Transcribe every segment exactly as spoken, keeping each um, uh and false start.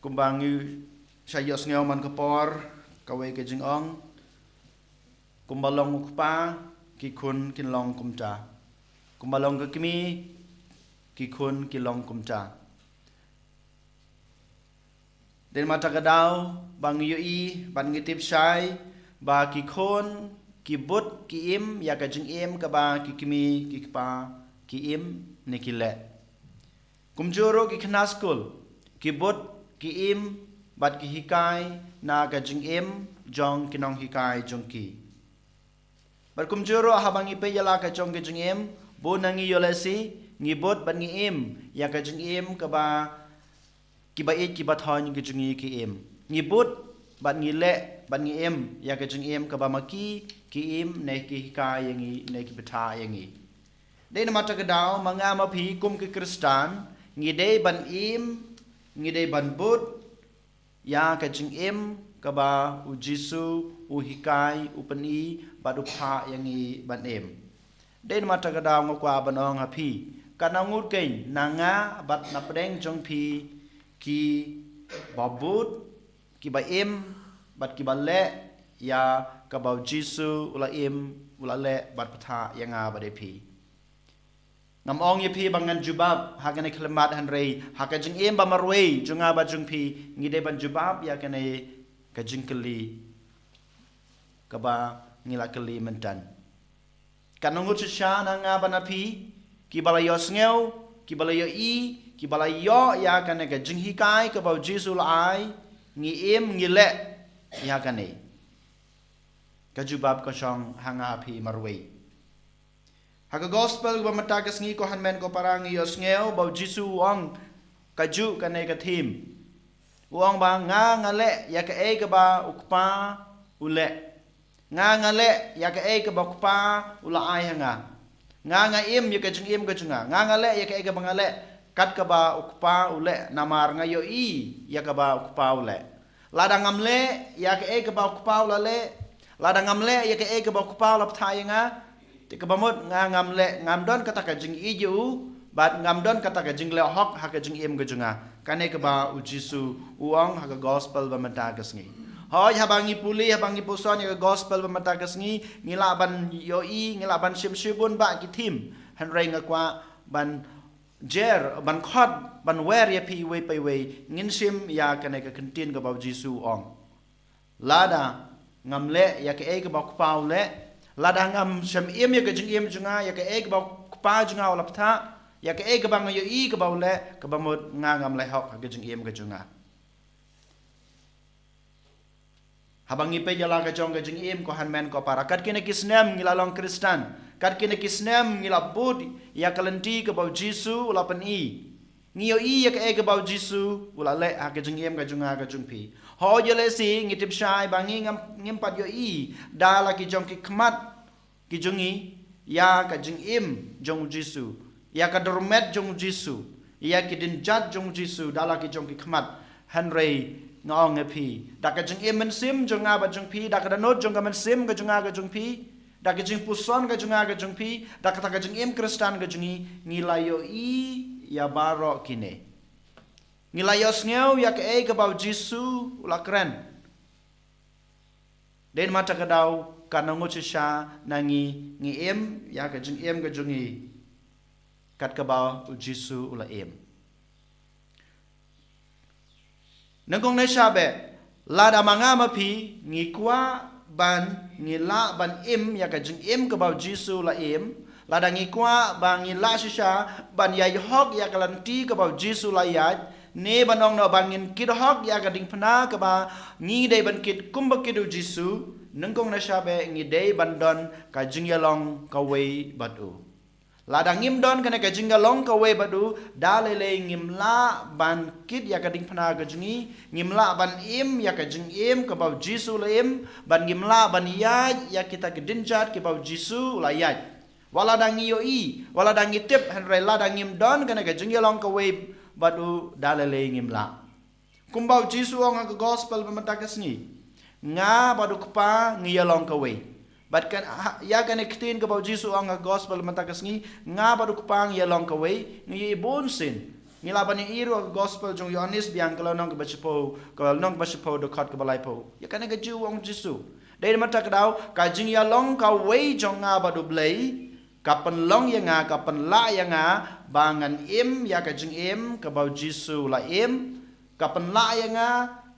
Kumba ngi shah ïohsngew man ka por, kawei ka jingong. Kumba long u kpa, ki khun kin long kumta. Kumba long ka kmie, ki khun ki long kumta. Dei namar kata ka daw, ba ngi ïohi, ba ngi tip shai, ba ki khun, ki bud, ki im, ïa ka jingim, kaba ki kmie, ki kpa, ki im, ne ki leh. Kumjuh ruh ki khynnah skul, ki bud, ki im, bad ki hikai, na ka jingim, jong ki nonghikai, jong ki. Bad kumjuh ruh haba ngi peit ïa la ka jong ka jingim, bun na ngi ïoh lehse, ngi bud, bad ngi im, ïa ka jingim, kaba, kiba ïeit, kiba thoh, ka jong ngi ki im. Ngi bud, bad ngi leh, bad ngi im, ïa ka jingim, kaba ma ki, ki im, ne ki hikai ïa ngi, ne ki bthah ïa ngi. Dei namar kata ka daw, ma nga ma phi kum ki Khristan, ngi dei ban im, ngi dei ban bud, ïa ka jingim, kaba u Jisu, u hikai, u pyni, bad u phah ïa ngi ban im. Dei namar kata ka daw nga kwah ban ong ha phi. Katno ngut kein, na nga, bad na pdeng jong phi, kiba bud, kiba im, bad kiba leh, ïa kaba u Jisu, u la im, u la leh, bad bthah, ïa nga bad ïa phi. Ngam ong ïa phi ba ngan jubab, ha kane ka khlieh mat hynrei, ha ka jingim ba marwei, jong nga bad jong phi, ngi dei ban jubab, ïa kane ka jingkylli, kaba ngi la kylli mynta. Katno ngut shisha na nga bad na phi, kiba la ïohsngew, kiba la ïohi, kiba la ïoh ïa kane ka jinghikai kaba u Jisu u la ai, ngi im ngi leh, ïa kane. Ka jubab ka shong ha nga ha phi marwei. Ha ka gospel kaba mynta ka sngi ko hynmen ko para ngi ïohsngew, ba u Jisu u ong kajuh kane ka theme. U ong ba nga nga leh, ïa kaei kaba u kpa u leh. Nga nga leh, ïa kaei kaba u kpa u la ai ha nga. Nga nga im, ïa ka jingim ka jong nga. Nga nga leh, ïa kaei kaba nga leh. Kat kaba u kpa u leh, namar nga ïohi, ïa kaba u kpa u leh. Lada ngam leh, ïa kaei kaba u kpa u la leh. Lada ngam leh, ïa kaei kaba u kpa u la bthah ïa nga. Te kaba mut nga ngam leh, ngam don kata ka jingïeit ïa u, bad ngam don kata ka jingleh hok ha ka jingim ka jong nga. Kane kaba u Jisu u ong ha ka gospel ba mynta ka sngi. Hooid haba ngi pule, haba ngi puson ïa ka gospel ba mynta ka sngi, ngi lah ban ïohi, ngi lah ban shim shibun bah ki theme. Hynrei nga kwah ban jer, ban khot, ban wer ïa phi iwei pa iwei, ngin shim ïa kane ka kyntien kaba u Jisu u ong. Lada ngam leh ïa kaei kaba u kpa u leh, lada ngam shym im ïa ka jingim jong nga, ïa kaei kaba u kpa jong nga u la bthah, ïa kaei kaba nga ïohi kaba u leh, kaba mut nga ngam leh hok ha ka jingim ka jong nga. Haba ngi peit ïa la ka jong ka jingim ko hynmen ko para. Kat kine ki snem ngi la long Khristan. Kat kine ki snem ngi la bud ïa ka lynti kaba u Jisu u la pyni. Ngi ïohi ïa kaei kaba u Jisu u la leh ha ka jingim ka jong nga ka jong phi. Hooid ïa lehse ngi tip shai ba ngi ngam, ngim pat ïohi da la ki jong ki khmat ki jong ngi, ïa ka jingim jong u Jisu, ïa ka dormet jong u Jisu, ïa ki dienjat jong u Jisu da la ki jong ki khmat. Hynrei nga ong ïa phi, da ka jingim mynsiem jong nga bad jong phi, da ka dohnud jong ka mynsiem ka jong nga ka jong phi, da ka jingpuson ka jong nga ka jong phi, da kata ka jingim Khristan ka jong ngi, ngi la ïohi ïa baroh kine. Ngi la ïohsngew ïa kaei kaba u Jisu u la kren. Dei namar kata ka daw, katno ngut shisha na ngi ngi im ïa ka jingim ka jong ngi kat kaba u Jisu u la im. Nyngkong nyngkong shisha bha, lada ma nga ma phi ngi kwah ban, ngi lah ban im ïa ka jingim kaba u Jisu u la im, lada ngi kwah ba ngi lah shisha ban ïaid hok ïa ka lynti kaba u Jisu u la ïaid, ne ban ong noh ba ngin kit hok ïa ka diengphna kaba ngi dei ban kit kumba kit u Jisu, nyngkong nyngkong shisha bha ngi dei ban don ka jingïalong kawei bad u. Lada ngim don kane ka jingïalong kawei bad u, da lei lei ngim lah ban kit ïa ka diengphna ka jong ngi, ngim lah ban im ïa ka jingim kaba u Jisu u la im, bad ngim lah ban ïaid ïa kita ki dienjat kiba u Jisu u la ïaid. Wat lada ngi ïohi, wat lada ngi tip, hynrei lada ngim don kane ka jingïalong kawei bad u, da lei lei ngim lah. Kumba u Jisu u ong ha ka gospel ba mynta ka sngi, nga bad u Kpa ngi ïalong kawei. Bad kan, ha, ïa kane ka ktien kaba u Jisu u ong ha ka gospel ba mynta ka sngi, nga bad u Kpa ngi ïalong kawei, ngi ïohi bun sien. Ngi lah ban ïohi ruh ha ka gospel jong u Ïoannis biang ka lynnong kaba shiphew, ka lynnong kaba shiphew dkhot kaba laiphew. Ïa kane ka ju u ong u Jisu. Dei na kata ka daw, ka jingïalong kawei jong nga bad u Blei, ka pynlong ïa nga, ka pynlah ïa nga, ba ngan im ïa ka jingim kaba u Jisu u la im, ka pynlah ïa nga,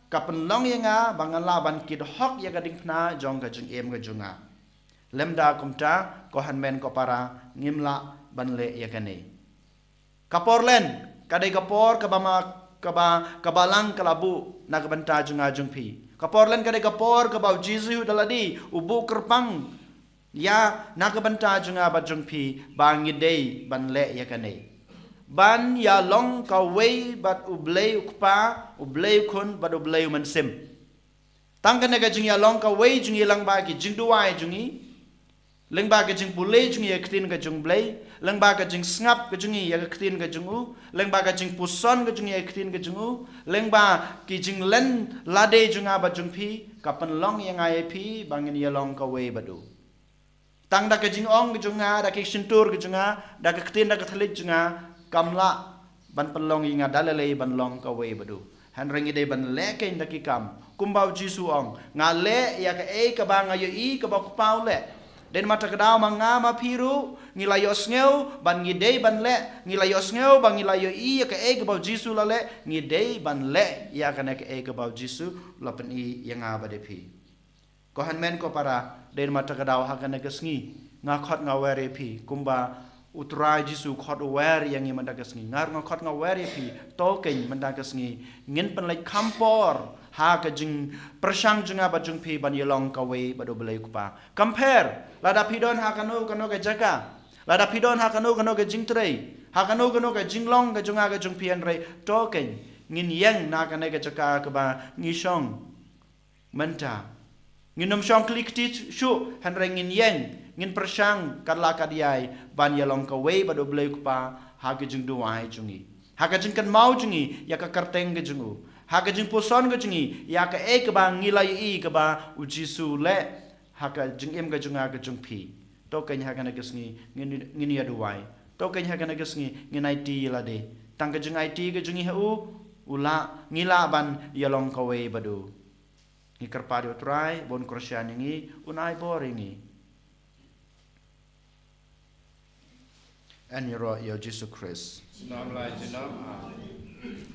ka pynlong ïa nga, ba ngan lah ban kit hok ïa ka diengphna jong ka jingim ka jong nga. Lymda kumta, ko hynmen ko para, ngim lah ban leh ïa kane. Ka por len, ka dei ka por kaba ma, kaba, kaba lang ka la buh na ka bynta jong nga jong phi. Ka por len ka dei ka por kaba u Jisu da lade, u buh kyrpang ïa na ka bynta jong nga bad jong phi, ba ngi dei ban leh ïa kane. Ban ïalong kawei bad u Blei u Kpa, u Blei u Khun, bad u Blei u Mynsiem. Tang kane ka jingïalong kawei jong ngi lyngba ki jingduwai jong ngi, lyngba ka jingpule jong ngi ïa ka ktien ka jong u Blei, lyngba ka jingsngap ka jong ngi ïa ka ktien ka jong u, lyngba ka jingpuson ka jong ngi ïa ka ktien ka jong u, lyngba ki jinglen lade jong nga bad jong phi, ka pynlong ïa nga ïa phi, ba ngin ïalong kawei bad u. Tang da ka jingong ka jong nga, da ki shyntur ka jong nga, da ka ktien da ka thylliej jong nga, kam lah ban pynlong ïa nga da lei lei ban long kawei bad u. Hynrei ngi dei ban leh keiñ da ki kam. Kumba u Jisu u ong, nga leh ïa kaei kaba nga ïohi kaba u Kpa u leh. Dei na kata ka daw ma nga ma phi ruh, ngi la ïohsngew, ban ngi dei ban leh, ngi la ïohsngew, ba ngi la ïohi ïa kaei kaba u Jisu u la leh, ngi dei ban leh, ïa kane kaei kaba u Jisu u la pyni ïa nga bad ïa phi. Ko hynmen ko para, dei na kata ka daw ha kane ka sngi, nga khot nga wer ïa phi, kumba u Trai Jisu u khot u wer ïa ngi mynta ka sngi. Nga ruh nga khot nga wer ïa phi, to keiñ mynta ka sngi, ngin pynleit kham por, ha ka jingpyrshang jong nga bad jong phi ban ïalong kawei bad u Blei u Kpa. Compare, lada phi don ha kano kano ka jaka, lada phi don ha kano kano ka jingtrei, ha kano kano ka jinglong ka jong nga ka jong phi hynrei, to keiñ, ngin ïeng na kane ka jaka kaba ngi shong mynta. Ngin ym shong kli kti shuh, hynrei ngin ïeng, ngin pyrshang kat la kat jai, ban ïalong kawei bad u Blei u Kpa, ha ka jingduwai jong ngi. Ha ka jingkynmaw jong ngi, ïa ka kyrteng ka jong u. Ha ka jingpuson ka jong ngi, ïa kaei kaba ngi la ïohi kaba u Jisu u leh, ha ka jingim ka jong nga ka jong phi. To keiñ ha kane ka sngi, ngin, ngin ïa duwai. To keiñ ha kane ka sngi, ngin aiti ïa lade. Tang ka jingaiti ka jong ngi ha u, u lah, ngi lah ban ïalong kawei bad u. Ngi kyrpad ïa u Trai, ba un kyrshan ïa ngi, un ai bor ïa ngi. Yn ïaroh ïa u Jisu Khrist. Junom la junom. Amen.